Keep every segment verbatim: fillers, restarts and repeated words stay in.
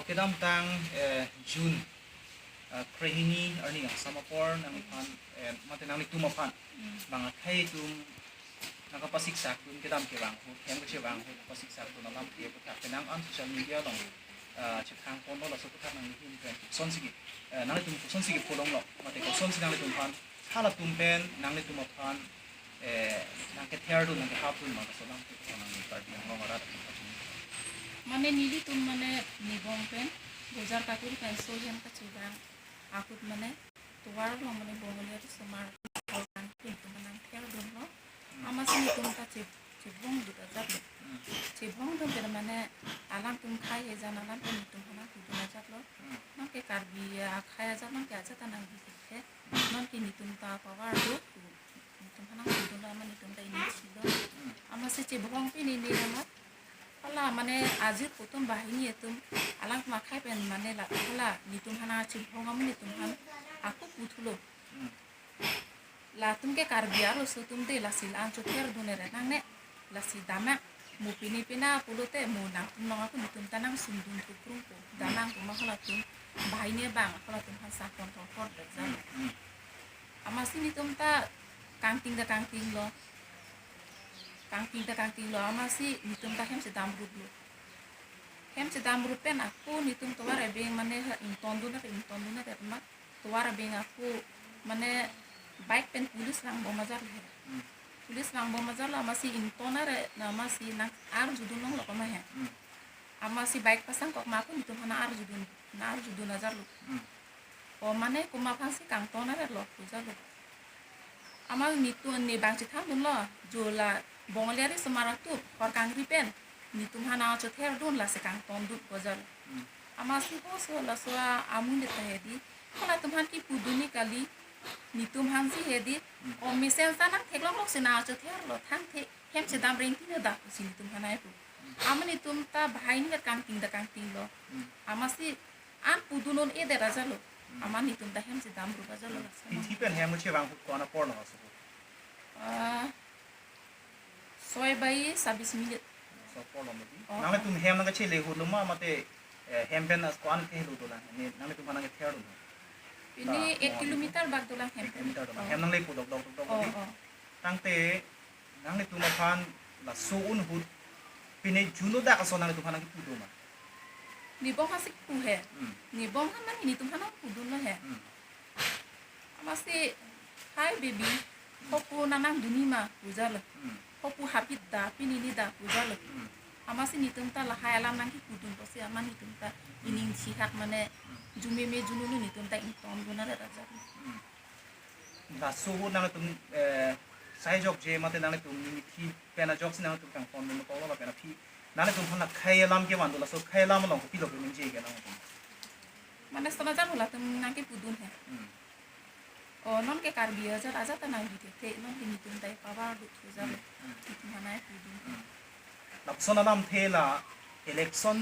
Kedamtang, eh, June, eh, krehini arni kangsam apor nangliphan, eh, mate nanglitum aphan, bang akhei atum nangkapasiksak dun kedam kevang ahut, hem kachevang ahut, pasiksak dun alamthe aputhak penang an social media along, eh, chethang ponlo, laso aputhak nangli ahin pen kosonsi ke, eh, nanglitum kosonsi kepholonglo, mate kosonsi nanglitum aphan, halatum pen nanglitum aphan, eh, nangketherdun, nangkehapdun ma, laso alamthe nangli Karbi Anglong arat aphan pachini. Mane nelitum mane Nibong pen, Bojar Kakuri pen so hem kachevang ahut mane tovar along mane Bongali atum osomar along nelitum nangtherdunlo. Amatsi nelitum ta che-, chevongdun ajatlo. Chevongdun pen mane alangtum akhei ajan alam pen nelitum aphan nangpudun ajatlo. Nonke Karbi akhei ajan nonke ajat ta nangbi thekthe. Nonke nelitum ta power do, nelitum aphan nangpudunlo, amat nelitum ta ining chilo. Amatsi chevong pini ne amat hala mane ajir atum, banghini atum, alangtum akhei pen mane la hala nelitum aphan chevong amat nelitum aphan ako puthulo. Latum ke Karbi arloso atum te, lasi la-an chotherdun ere nangne, lasi damnang, mo pine pina pulote mo nangtum along ako nelitum ta nangsumdun thukrungpo, damnang pu ma halatum, banghini abang halatum aphan sangkon thorthor dek jalo. Amatsi nelitum ta kangting ta kangtinglo. Kangting ta kangtinglo, amatsi nelitum ta hem chedamruplo. Hem chedamrup pen ako nelitum tovar abeng mane ha ingtondun ave, ingtondun ave ma, tovar abeng ako mane bike pen police vangbom ajatlo he. Police vangbom ajatlo, amatsi ington ave, na amatsi nang-arjudun longlo koma he. Amatsi bike pasang kok ma ako nelitum aphan nang-arjudun, nang-arjudun ajatlo. O mane komat aphansi kangton avelo pu jalo. Amat nelitum ne bang chethandunlo, jo la Bongali ari osomar atum hor kangri pen nelitum aphan nangchotherdun, lasi kangtondun pu jalo. Amatsi ho so laso amun det ta hedi, halatum aphan kipudun ni kali, nelitum aphansi hedi. O mesen sa nangtheklongloksi nangchotherlo, thangthe hem chedam rengti ne dak pusi nelitum aphan nangpu. Amat nelitum ta banghini vet kangting ta kangtinglo. Amatsi an pudun un-edet ajatlo. Amat nelitum ta hem chedamrup ajatlo, laso ma. Pithi pen hem chevang ahut ko-an apor lo laso ahut? Ah, soi bai sabis minit. So apor lo mati. O. Nanglitum hem nangkachele ahutlo ma, mate, eh, hem pen as ko-an kehelo dolang, ne nanglitum aphan nangkether dolo? Pini ek kilometer bak dolang hem pen. Ek kilometer dolang. O. Hem nangle pu dokdok dokdok mati. O. Tangte nanglitum aphan laso un ahut pine June dak ason nanglitum aphan nangkipu do ma? Nibong aphansi kipu he. Nibong aphan nang nelitum aphan nangpudunlo he. Amatsi, "Hi baby, hopu nang nangdun ni ma?" pu jalo. "Hopu habit da, pini ni da?" pu jalo. Amatsi nelitum ta lahai alam nangkipudun pusi amat nelitum ta ining chihak mane jumeme jununu nelitum ta ingtondun ave ajat. Laso ahut nanglitum, eh, sai jokje mate nanglitum ningthi pen ajoksi nanglitum kangtondun tolo lapen aphi nanglitum aphan akhei alam kevan do, laso akhei alam along kopilo keningje ke nanglitum? Mane lason ajat halatum nangkipudun he. Hmm. O nonke Karbi ajat ajat ta nangbi thekthe, nonke nelitum ta power do thu jalo. Hmm. Nelitum aphan nangpudun. Hmm. Lapuson alamthe la election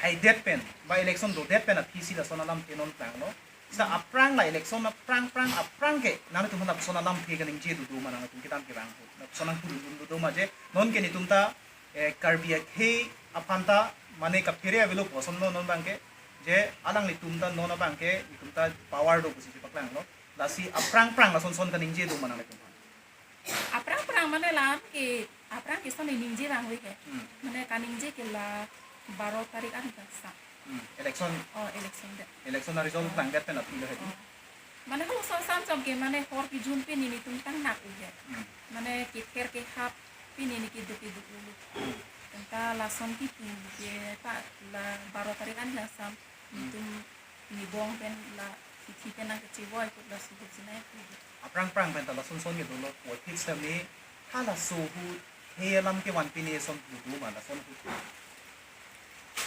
haidet pen ba election dodet pen aphisi lason alamthe non klanglo. Seta aphrang la election aphrang phrang aphrang ke nanglitum aphan lapuson alamthe kaningje dodo ma, nanglitum kedam kevang ahut lapuson nangpudun dodo ma je nonke nelitum ta, eh, Karbi akhei aphan ta mane kaphere avelo pu ason non, non abangke je alanglitum ta non abangke nelitum ta power do pusi chepaklanglo. Lasi aphrang phrang lason son kaningje do ma nanglitum aphan? Aphrang phrang mane la-an ke, aphrang ke son ningje vangve he. Hmm. Mane kaningje ke la baro tarik an kangsam. Hmm. Election. O, election det. Election a-result, o, klangdet pen aphi lo he. O. Mane halaso asam chom ke mane hor kejun pini nelitum tang nak u he. Hmm. Mane kether kehap pini ne keduk keduk u. Hmm. Tangte lason kipu ke pa la baro tarik an kangsam. Hmm. Nelitum Nibong pen la chithi pen nangkachevoi ahut laso ahut si nangpu. Aphrang phrang pen ta lason son ke dolo, puvoiphit sitame halaso ahut khei alam kevan pine son pu do ma lason ahut?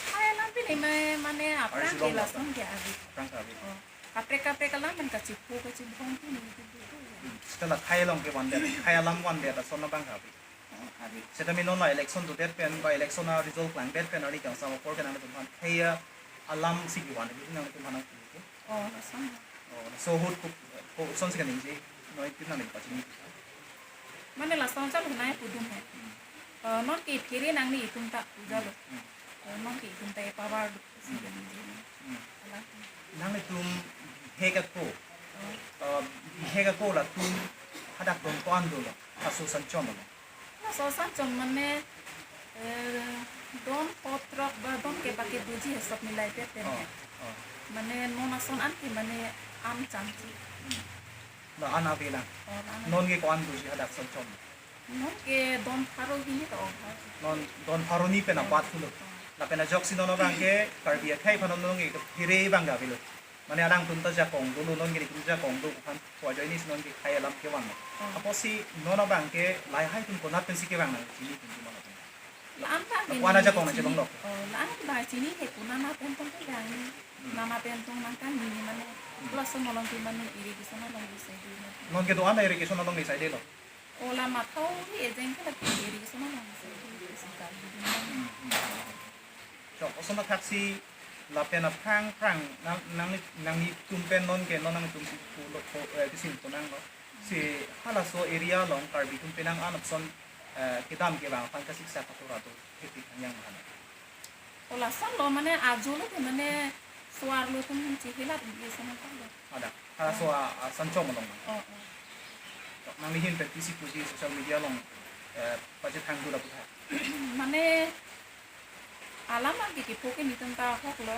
Khei alam pine ma, mane aphrang ke lason ke ave. Aphrang ke ave. O, kaprek kaprek alam pen kachepho kachebhong pine ke do do. Hmm. Seta la khei along kevandet, khei alam vandet lason abang ke ave. O, ave. Sitame non la election dodet pen ba election a-result klangdet pen arni kangsam apor ke nanglitum aphan khei alam si kevan, nanglitum aphan nangpu ke? O, lason. O, laso ahut ko, kosonsi kaningje, noi tin nangli pachini? Mane lason chalo nangpudun he. Hmm. O, nonke phere nangne itum ta pu jalo. Hmm. Nonke itum ta power do si kan ini. Hmm. Alang. Nanglitum hek ako. Oh. Eh, hek ako latum hadak don ko-an dolo. Laso Sanchom lo. Laso Sanchom mane, eh, don potrok ba don ke baki doji hisap milai pe pen. Oh, oh. Mane non ason an ke mane an cham si. Hmm. La-an ave lang. Oh, la-an. Nonke ko-an doji hadak Sanchom? Nonke don pharo hini ta over. Non don pharo hini pen abat pulo. Oh. Lapen ajoksi non abang ke Karbi akhei aphan nonke phere abang ga avelo. Mane alangtum ta jakong dolo, nonke netum jakong do aphan pu ajoine si nonke khei alam kevang. Oh. Apotsi non abang ke lahai atum konat pensi kevang nang chini atum tu mana atum. La-an abang ke ko-an ajakong nangchelonglo. Oh, la-an abang chini he konat na pen tong ke vang. Hmm. Nana pen tong nangkan nini mane. Hmm. Laso along ke mane irrigation along ke sai di mane. Nonke do-an ta irrigation along ke sai dolo. O la mathau hi ejeng ke lake irrigation along ke sai di, sai di. Hmm, hmm. Chok, oson athaksi lapen aphrang phrang nang, nang, nanglitum pen nonke non nangtum si pulo ko, eh, kisim ko nanglo. Si halaso area along Karbi atum penang an ason, eh, kedam kevang aphan kasiksa katura do thepi thangyang mahana. O lason lo mane ajo lo te mane so-arlo atum chihilap di sana tanglo. Ada. Halaso a, a Sanchom along. Oh, oh. Chok, nangli ahin pen pisi puji social media along, eh, pachethang dula putha. Mane alam abang ke kipu ke netum ta ahok lo,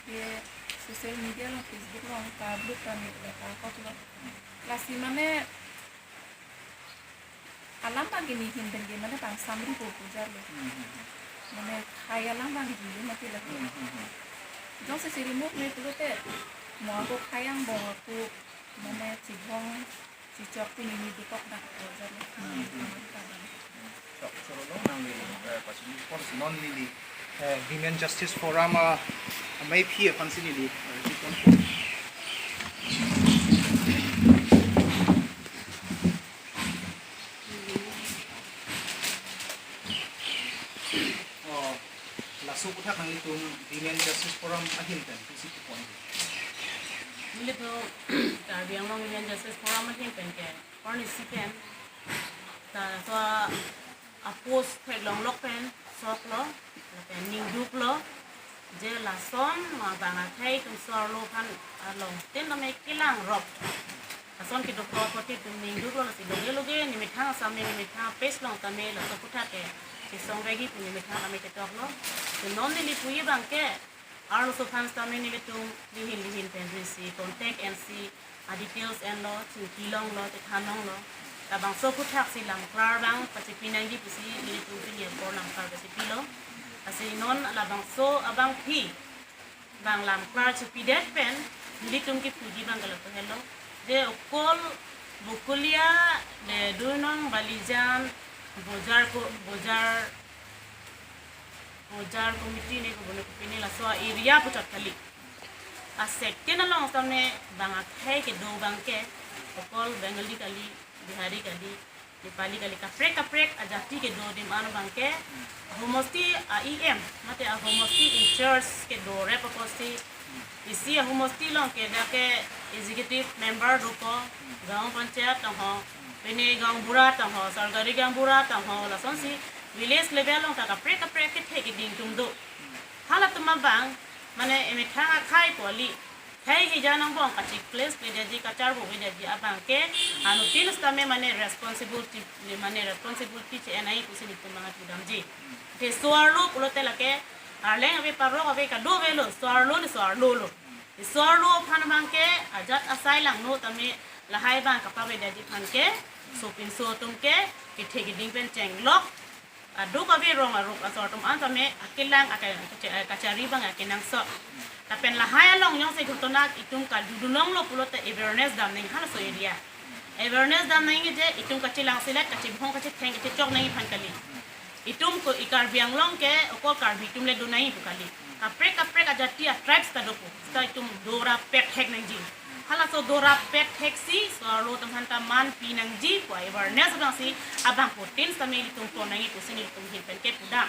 ke social media along, Facebook along, ta bluk ta ni ta ahok lo. Lasi mane alam abang ke nehin pen ke mane pangsamri po pujar lo. Hmm, hmm, hmm. Mane khei alam abang ke mati lake. Hmm, hmm, hmm. Jongsi si remove me pulote mo ako khei angbong ako mane chibong chichok pu nini dukok dak pujar lo. Hmm, hmm. Alam abang. Chok, choro lo nangli, eh, pachini pon si non neli, eh, Women Justice Forum, ah, amei aphi aphan si neli, eh, chipon. Oh, laso aputhak nanglitum Women Justice Forum ahin pen pisi pon. Nelitum Karbi Anglong Women Justice Forum ahin pen ke, arnisi pen ta so a post theklonglok pen sok lo, lapen ningduk lo, je lason ma bang akhei atum so-arlo aphan along tin tame kelang rop ason kedokok apot itum ningduk lo, lasi loge loge nemethang asam nemethang page along tame laso aputhak ke chesong regi pu nemethang tame ketok lo. Te non neli puji abang ke arloso aphan sitame nelitum lihin lihin pen risi contact ensi a details enlo, chingki longlo, chethan longlo. Labangso aputhak si lamklar abang pachipi nangji pusi nelitum pini apor lamklar pachipi lo. Lasi non labangso abang aphi abang lamklar chipidet pen nelitum kipuji abang ke lapu helo. Je okol Bokolia, de Dunong, Balijan, Bojar ko, Bojar Bojar committee ne ko bone kopine laso area puchot kali. A second along sitame bang akhei kedo abang ke okol Bengali kali, Bihari kali, Nepali kali, kaprek kaprek ajati kedo adim an abang ke homosti a E M mate a homosti in charge kedo rep apotsi isi a homosti along ke dak ke executive member dokok, gaon panchayat tong ho, pine gaon bura tong ho, sarkari gaon bura tong ho, lasonsi village level along ta kaprek kaprek kethe keding atum do. Halatum abang, mane emethang akhei pu kali, khei hija angbong kachikle kledetji, kacharbo kledetji abang ke anuttin sitame mane responsibility, mane responsibility che-en nangji pusi nelitum abang kedamji. Te so-arlo pulote lake arleng ave, parlok ave, kado avelo, so-arlo le so-arlo lo. So-arlo aphan abang ke ajat asai langno tame lahai abang kapavedetji aphan ke sopinso atum ke kethe keding pen chenglok, aduk ave, rong aruk asor atum an tame akelang ake, kachari abang akenangsot. Lapen lahai along jongsi ghotona itum kadodun longlo pulote awareness dam nangji halaso area. Awareness dam nangji je itum kachelang selet, kachibhong, kachetheng, kachechok nangji aphan kali. Itum ko i Karbi Anglong ke okol Karbi atum le do nangji pu kali. Kaprek kaprek ajati a tribes ta dopo. Sita itum dora pet hek nangji. Halaso dora pet hek si so-arlo atum aphan ta manpi nangji pu awareness abang si abangphutin sitame itum pon nangji pusi nelitum ahin pen kepudam.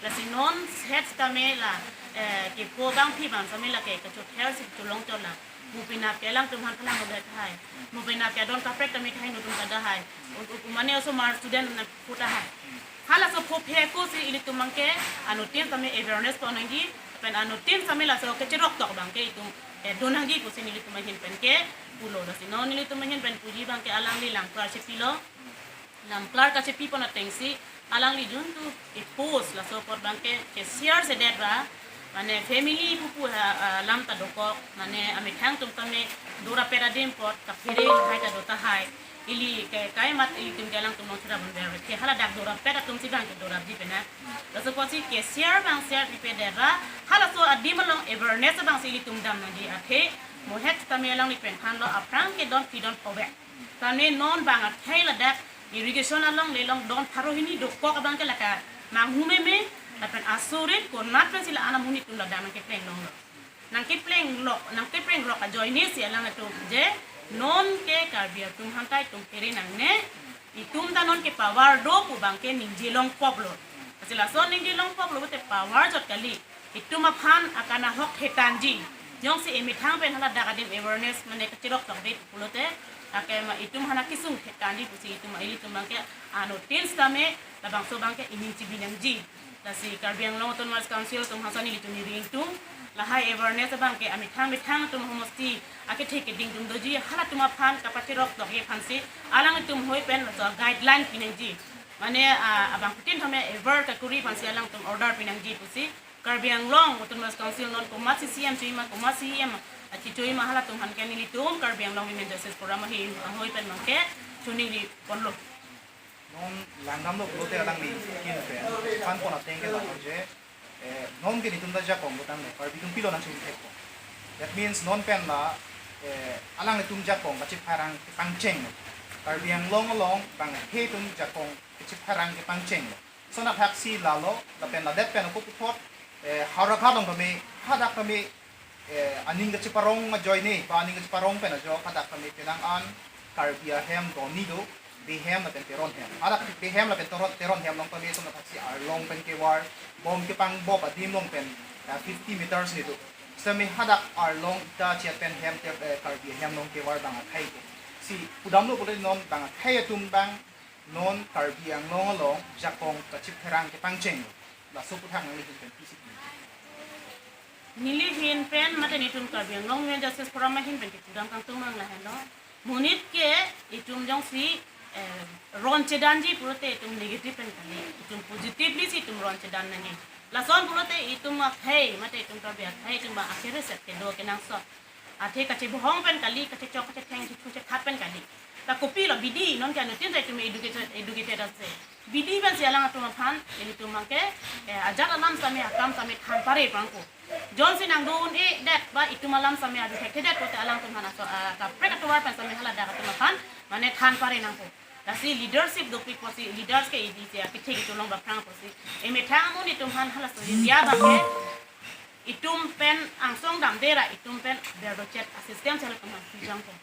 Lasi non set sitame la, eh, kepu abang aphi abang sitame lake kachother si cholong cholang. Mo penap ke alangtum aphan phalang lo tahai. Mo penap ke adon kaprek tame tahai, nelitum ta tahai. Un-, un-, mane osomar student na pu tahai. Halaso pho phe ako si ilitum abangke anuttin tame awareness pon nangji, pen anuttin tame laso kechirok tok abangke itum eh, do nangji pusi nelitum ahin pen ke pulo. Lasi non nelitum ahin pen puji abangke alangli lamklar chepilo. Lamklar kachepi pon atengsi alangli juntu e-post laso apot abangke ke-share sedet ra, mane family pupu ha, ah, alam ta dokok, mane amethang atum tame dorapet adim apot kaphere lahai ta do tahai. Ili ke kai mat ilitum ke alangtum long chura bun ber ke haladak dorapet atum si abangke dorapji pena. Laso apotsi ke-share abang share pipedet ra, halaso adim along awareness abangsi ilitum dam nangji athe, mohet tame alangli pen thanlo aphrang kedon phi don phovek. Tame non bang akhei ladak irrigation along le long don pharo hini dokok abangke lake manghu meme, lapen asurit konat pensi la-an amonit atum ladak nangkepleng longlo. Nangkepleng lok, nangkepleng lok ajoine si alanglitum je non ke Karbi atum aphan ta itum phere nangne, itum ta non ke power do pu abangke ningje longpoklo. Lasi lason ningje longpoklo te power jot kali. Itum aphan akan ahok thetanji. Jongsi emethang pen haladak adim awareness mane kachirok tokde pulote, ake ma itum aphan akesung thetanji pusi itum ilitum abangke anuttin tame labangso abangke ining chibi nangji. Lasi Karbi Anglong Autonomous Council atum aphan si nelitum neli ingtung, lahai awareness abangke amethang methang atum homosti akethe keding atum doji, halatum aphan kapachirok dokji aphansi alangtum hoi pen laso guideline pi nangji. Mane, ah, abangphutin tame aware kakuri aphansi alangtum order pi nangji pusi Karbi Anglong Autonomous Council non komatsi C M choi ma, komatsi E M choi ma, halatum aphan ke nelitum Karbi Anglong Women Justice Forum ahin ahoi pen abangke choningri ponlo. Non langdamlo pulote alangli kin pen than pon ateng ke la je, eh, non ke netum ta jakong botang le, Karbi atum pilo nangchingthek ko. That means non pen la, eh, alanglitum jakong kachipharang kepangcheng. Karbi Anglong along bang akhei atum jakong kachipharang kepangcheng. Lason athaksi lalo, lapen ladet pen ako puthot, eh, Howraghat along tame, hadak tame, eh, aning kachiparong ajoine, ba aning kachiparong pen ajok hadak tame penang an Karbi ahem doni do, Behem lapen Teron hem. Hadak Behem lapen Teron, Teron hem along tame lason athaksi arlong pen kevar, bom kepangbop adim along pen, eh, fifty meters ni do. Sitame hadak arlong ita chiat pen hem te, eh, Karbi ahem along kevar bang akhei ke. Si pudamlo pulote non bang akhei atum abang non Karbi Anglong along jakong kachipharang kepangcheng. Laso aputhak nangli ahin pen pisi pu. Neli ahin pen mate netum Karbi Anglong Women Justice Forum ahin pen kepudam kangtung abang lahenlo. Monit ke itum jongsi, eh, ron chedanji pulote itum negative pen kali. Itum positively si itum ron chedan nangji. Lason pulote itum akhei, mate itum Karbi akhei atum abang akhei reset kedo kenangsot. Athe kachebohong pen kali, kachechok, kachetheng, chechu, chethat pen kali. Ta kopilo bidi, non ke anuttin ta itum educated, educated ase. Bidi pensi alangtum aphan, ilitum abangke, eh, ajat alam tame, akam tame than pare abang ko. Jongsi nangdo un-edet ba itum alam tame adu thekthedet pulote alangtum aphan aso, ah, kaprek atovar pen tame haladak atum aphan, mane than pare nangpo. Lasi leadership dopik pusi, leaders ke idi si akethe kecholong ba phrang pusi. Emethang amonit atum aphan halaso area abangke itum pen angsong damde ra itum pen berdo chet asystem si halatum aphan pijangpo.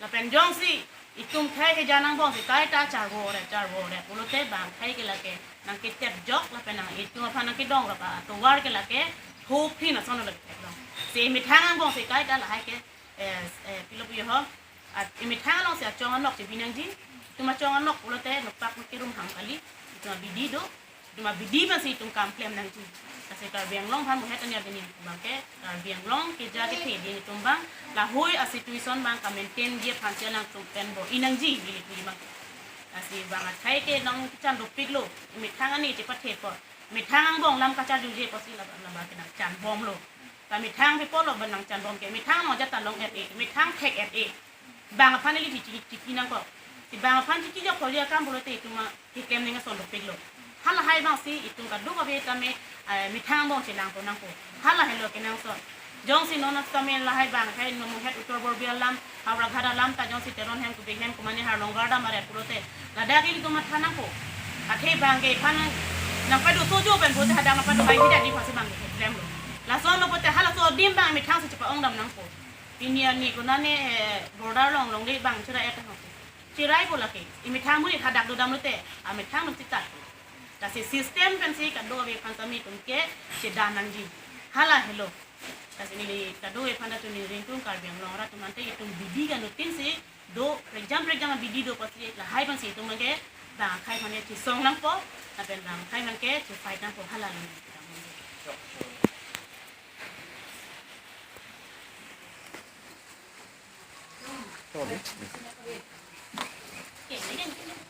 Lapen jongsi itum akhei keja angbong si kaita charvo re, charvo re pulote bang akhei ke lake nangketep jok lapen nang itum aphan nangkedong ra ba atovar ke lake thophin asonlo lake dong. Si emethang angbong si kaita lahai ke, eh, eh, pilo pu ho. At emethang along si achong anok chebi nangji. Itum achong anok pulote nokpak nangkerum hang kali. Itum abidi do. Itum abidi pensi itum kam klem nangji. Lasi Karbi Anglong aphan mohet ania bini abangke Karbi Anglong keja kethe ding itum abang lahoi a-situation abang ka-maintain ji aphansi alangtum pen bo-i nangji neli pu abangke. Lasi bang akhei ke nangchan dopiklo. Emethang ani chepathe apot. Emethang angbong lam kacharjuje apotsi laba, laba ke nangchan bomlo. Ta methang pi apotlo ba nangchan bom ke, methang mo jat ta long-et-e, methang thek-et-e. Bang aphan ili chichi, chichi nangkok. Si bang aphan chichijok kori akam pulote itum ma keklem ning ason dopiklo. Halahai abangsi itum kadokave tame, eh, methang angbong chelang po nangpo. Halahai lo kenangsot. Jongsi non tame lahai bang akhei non mohet Uttar Borbil alam, Howraghat alam ta jongsi Teron hem ko Behem ko mane Harlonggar dam are pulote ladak ilitum matha nangpo. Athe bang ke aphan nangpado sojo pen pulote hadak nangpado hai hidak di aphansi bang ke klemlo. Lasonlo pulote halaso adim abang methang si chepa-ong dam nangpo. Pini arni konane, eh, border along longle bang chera-et nangpo. Cheraipo lake. Emethang amonit hadak dodam lote, amethang atum chitat. Lasi system pensi kadokave aphan tame itum ke chedan nangji. Halahelo. Lasi neli kadokave aphan ta choningri ingtung, Karbi Anglong arat atum ante itum bidi ke anuttin si do, prekjam prekjam bidi do apotsi lahai pensi itum ke bang akhei aphan ke chesong nangpo, lapen bang akhei aphan ke che-fight nangpo, hala lo.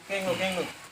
Kenglo, kenglo.